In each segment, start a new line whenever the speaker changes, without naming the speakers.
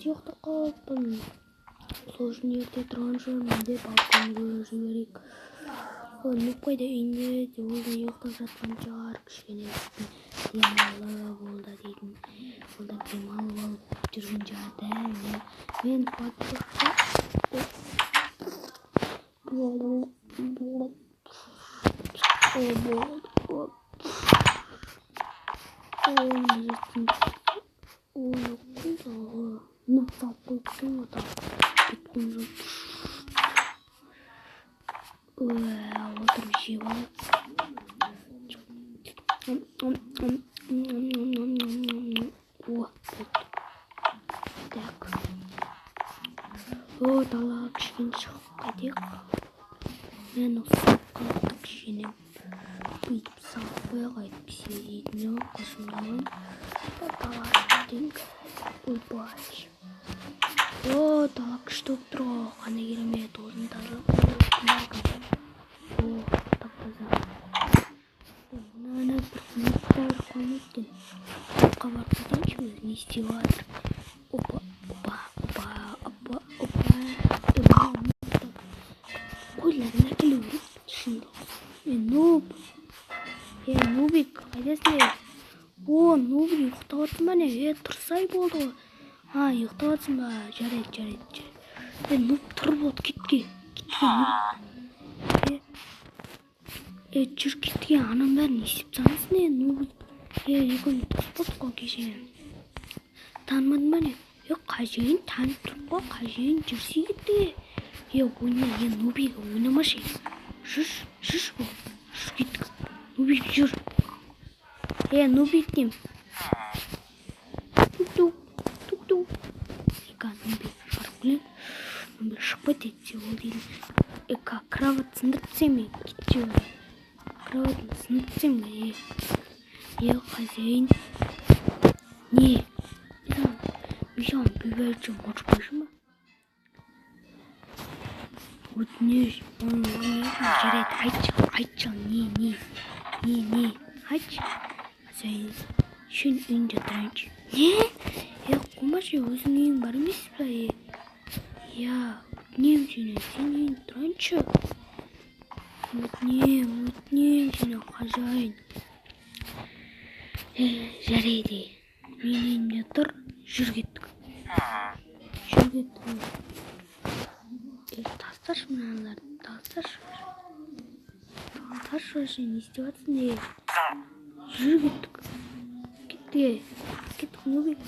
Ерте ұйықтап қалыппын. Сол үшін ерте тұрған шығармын деп балконға жіберейік. Нуб қайда, үйінде? Ол да ұйықтап жатқан шығар. Кішкене демалып, ол да дейтін. Ол да демалып алып жүрген шығар да. Мен Нуб салып қойыпсың ғой, беттің жоқ. Отырып жеп алайық. О, болды. Так. О, далаға кішкене шығып қайтайық. Мен осы қалыпты кішкене бүйтіп салып қояйық, әйтпесе дейтін жоқ, қосымда алайын. Далаға кетейік. Ойбай. О, дала күшті болып тұр ғой, қандай керемет. Осыны тазалап қою. О, тап-таза. Мынаны бір минутта бір қоймайды екен. Тапқа барып кетейінші, өзі не істеп жатыр. Опа, опа, опа, опа, опа. Қойларын әкелу керек шынында. Е, нуб. Е, нубик, қайдасың, е? О, нубик, ұйықтап жатсың ба, не? Е, тұрсай болды ғой. А, ұйықтап жатсың ба? Жарайды, жарайды, жарайды. Е, нуб, тұр болды, кетке. Кетке, нуб. Е, е, жүр, кетке, ананың бәрін не істеп тастағансың, е, нубик? Е, екеуміз дос болдық қой кеше. Танымадың ба, не? Е, қажайын танып тұрып қой, қажайын, жүрсей кетті. Е, ойна, е, нубик, ойнамашы. Жүр, жүр, бол. Жүр, кеттік. Нубик, жүр. Е, нубик деймін. Тук-тук, тук-тук. Ека, нубик, шығарып келейін. Нубик шықпайды әйтсе, ол дейтін. Ека, кровать сындырып тастаймын, е, кетші. Кроватын сындырып тастаймын, е. Е, хозяин. Не? Мен саған бүйбәлші ұрыспайсың ба? Өтініш, оны не жарайды, айтшы, айтшы, не, не, не, не, айтшы. Хозяин, сен үйінде тұрайыншы. Не? Е, қумашы, өзіңнің үйің бар емес па, е? Я, өтінемін сені, сен үйінде тұрайыншы. Өтінемін, өтінемін сені, хозяин. Е, жарайды, мен үйімде тұр, жүр кеттік. Жүр кеттік. Е, тасташы мыналарды, тасташы. Тасташы вообще, не істеп жатсың, е? Жүр кеттік. Кеттік, е. Кеттік, нубик.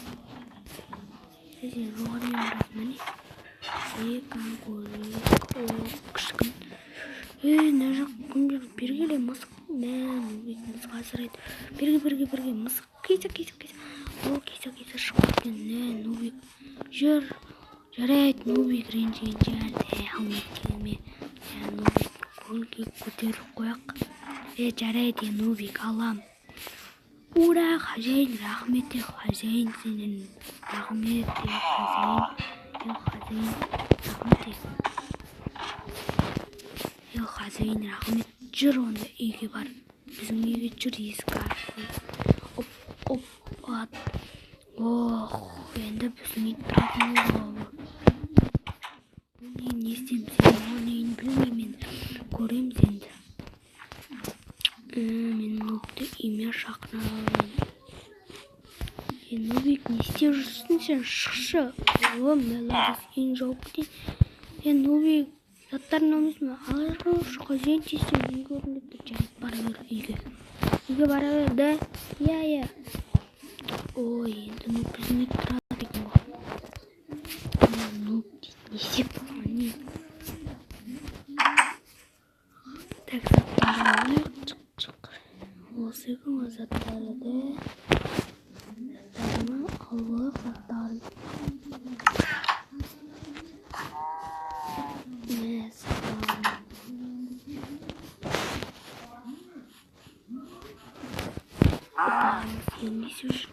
Е, сен жоғарыдан барасың ба, не? Е, көрейік. О, кішкін. Е, мына жақ кім жүр? Бері келе, мысық. Мә, нубик мысық асырайды. Берге, берге, берге, мысық. Кейсе, кейсе, кейсе. О, кейсе, кейсе шығып кеткен. Мә, нубик. Жүр. Жарайды, нубик ренжіген шығар. Е, алмайды дегенме. Е, нубик, көңіл күй көтеріп қояқ. Е, жарайды, нубик, алам. Ура, хозяин, рахмет, е, хозяин, сенен. Рахмет, е, хозяин. Е, хозяин, рахмет, е. Е, хозяин, рахмет. Жүр онда үйге бар. Біздің үйге жүр, есік ашық. Оп, оп, ат. Ох, енді біздің үй тұратын болды. Оның не істейміз енді, оның үйін білмеймін енді. Көреміз енді. Мен нубты үйіме шақырып. Е, нубик, не істеп жүрсің сен? Шықшы. О, молодец, үйін жауып кетейін. Е, нубик, заттарын алмайсың ба? Ала жүрші, хозяин тиісті үйге көрініп тұр. Жарайды, бара бер үйге. Үйге бара бер, да? Иә, иә. Ой, енді нуб біздің үйде тұрады екен ғой. Нуб дейді, не істеп қалған, не? Так, заттарды алайық. Шық, шық. Осы екен ғой заттары, да? Заттарын алып алайық, заттарын. Мәссаған. Сен не істеп жүрсің?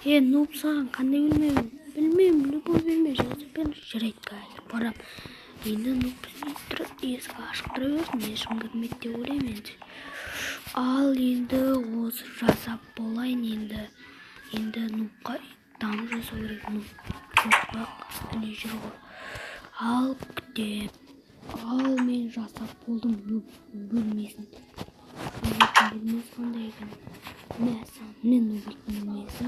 Е, нуб, саған қандай бөлме? Білмеймін, любой бөлме жазып бер. Жарайды, қазір барам. Енді нуб біздің үйде тұрады, есік ашық тұра берсін, ешкім кірмейді деп ойлаймын енді. Ал енді осы жасап болайын енді. Енді нубқа дам жасау керек, нуб. қойып қояйық. Әне жүр ғой. Ал күтем. Ал мен жасап болдым нуб бөлмесін. Нубиктің бөлмесі қандай екен? Мәссаған, міне нубиктің бөлмесі.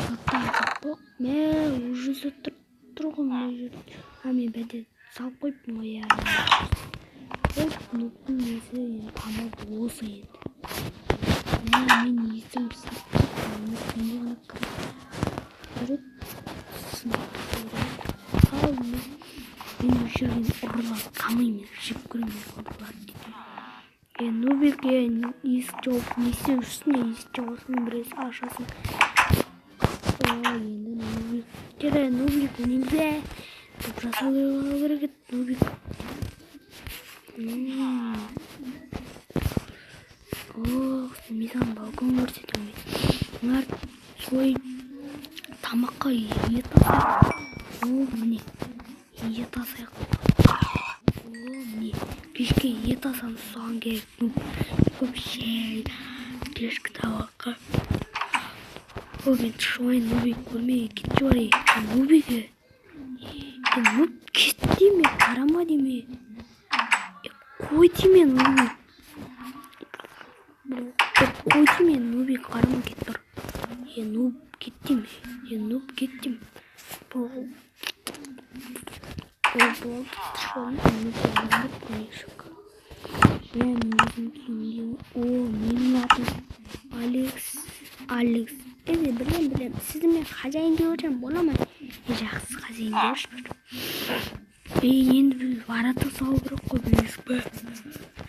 Заттарын салып қояйық. Мә, уже заттар тұр ғой мына жерде. А, мен бәле салып қойыппын ғой, иә. Вот нубтың несі енді, тамағы осы енді. Мә, мен есім сынып кетті. Енді ғана кіріп жүреді. Сынып жүреді. Ал мен осы жерден ұрылар қамаймын, жеп көремін ұрылар дейтін. Е, нубик, е, есік жауып не істеп жүрсің? Е, есік жауасың, біресе ашасың. О, енді нубик жарайды, нубик нельзя деп жасау керек еді, нубик. Ох, мен саған балкон көрсетемін. Мына свой тамаққа ет асайық. О, міне, ет асайық. О, міне, кешке ет асамыз, соған керек көп шай кешкі тамаққа. О, мен шығайын, нубик көрмей кетші бар. Е, нубик, е, нуб, кет деме, қарама деме, е, қой деме, нубик, қой деме, нубик, қарама, кет бар. Е, нуб, кет деме, е, нуб, кет деме. О, болды, нуб. Мен өзім киімде. О, менің атым Алекс, Алекс. Е, білем, білем, сізді мен хозяин деп отырмын, бола ма? Е, жақсы, хозяин деп. Е, енді біз ворота салу керек қой, білесіз ба?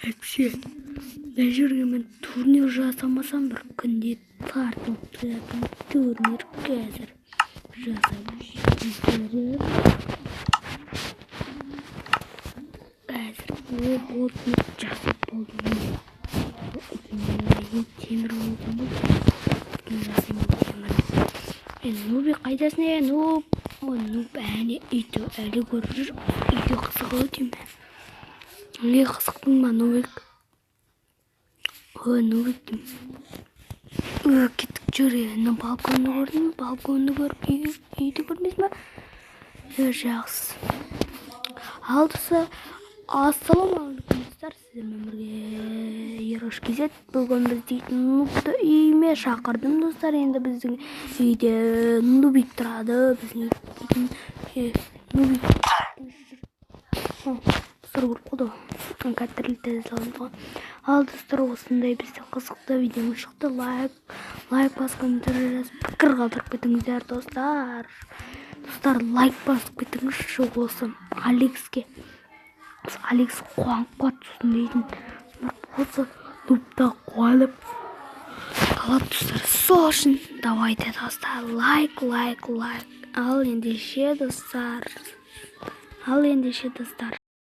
Әйтпесе мына жерге мен турнир жасамасам, бір күнде тартылып тұратын турнир қазір жасап жіберіп қазір. О, болды, жасап болдым. Енді темір болатын болды, жасаймын темір. Е, нубик, қайдасың? Е, нуб, о, нуб әне үйді әлі көріп жүр, үйге қызық ау деймін. Не, қызықтың ба, нубик? О, нубик деймін. О, кеттік, жүр. Мына балконды көрдің бе? Балконды көріп, үйді көрмейсің ба? Е, жақсы. Ал, достар, ассалаумағалейкум, достар, сіздермен бірге Ерош KZ. Бүгін біз дейтін нубты үйіме шақырдым, достар. Енді біздің үйде нубик тұрады, біздің дейтін нубик. Достар, көріп қалды ғой, кәдімгі салынды ғой. Ал, достар, осындай бізде қызықты видео шықты. Лайк басып, комментарий жазып, пікір қалдырып кетіңіздер, достар. Достар, лайк басып кетіңізші осы Алекске. Алекс қуанып қалады, сосын дейтін осы нубта қуанып қалады, достар. Сол үшін давайте, достар, лайк, лайк, лайк. Ал ендеше, достар, ал ендеше, достар.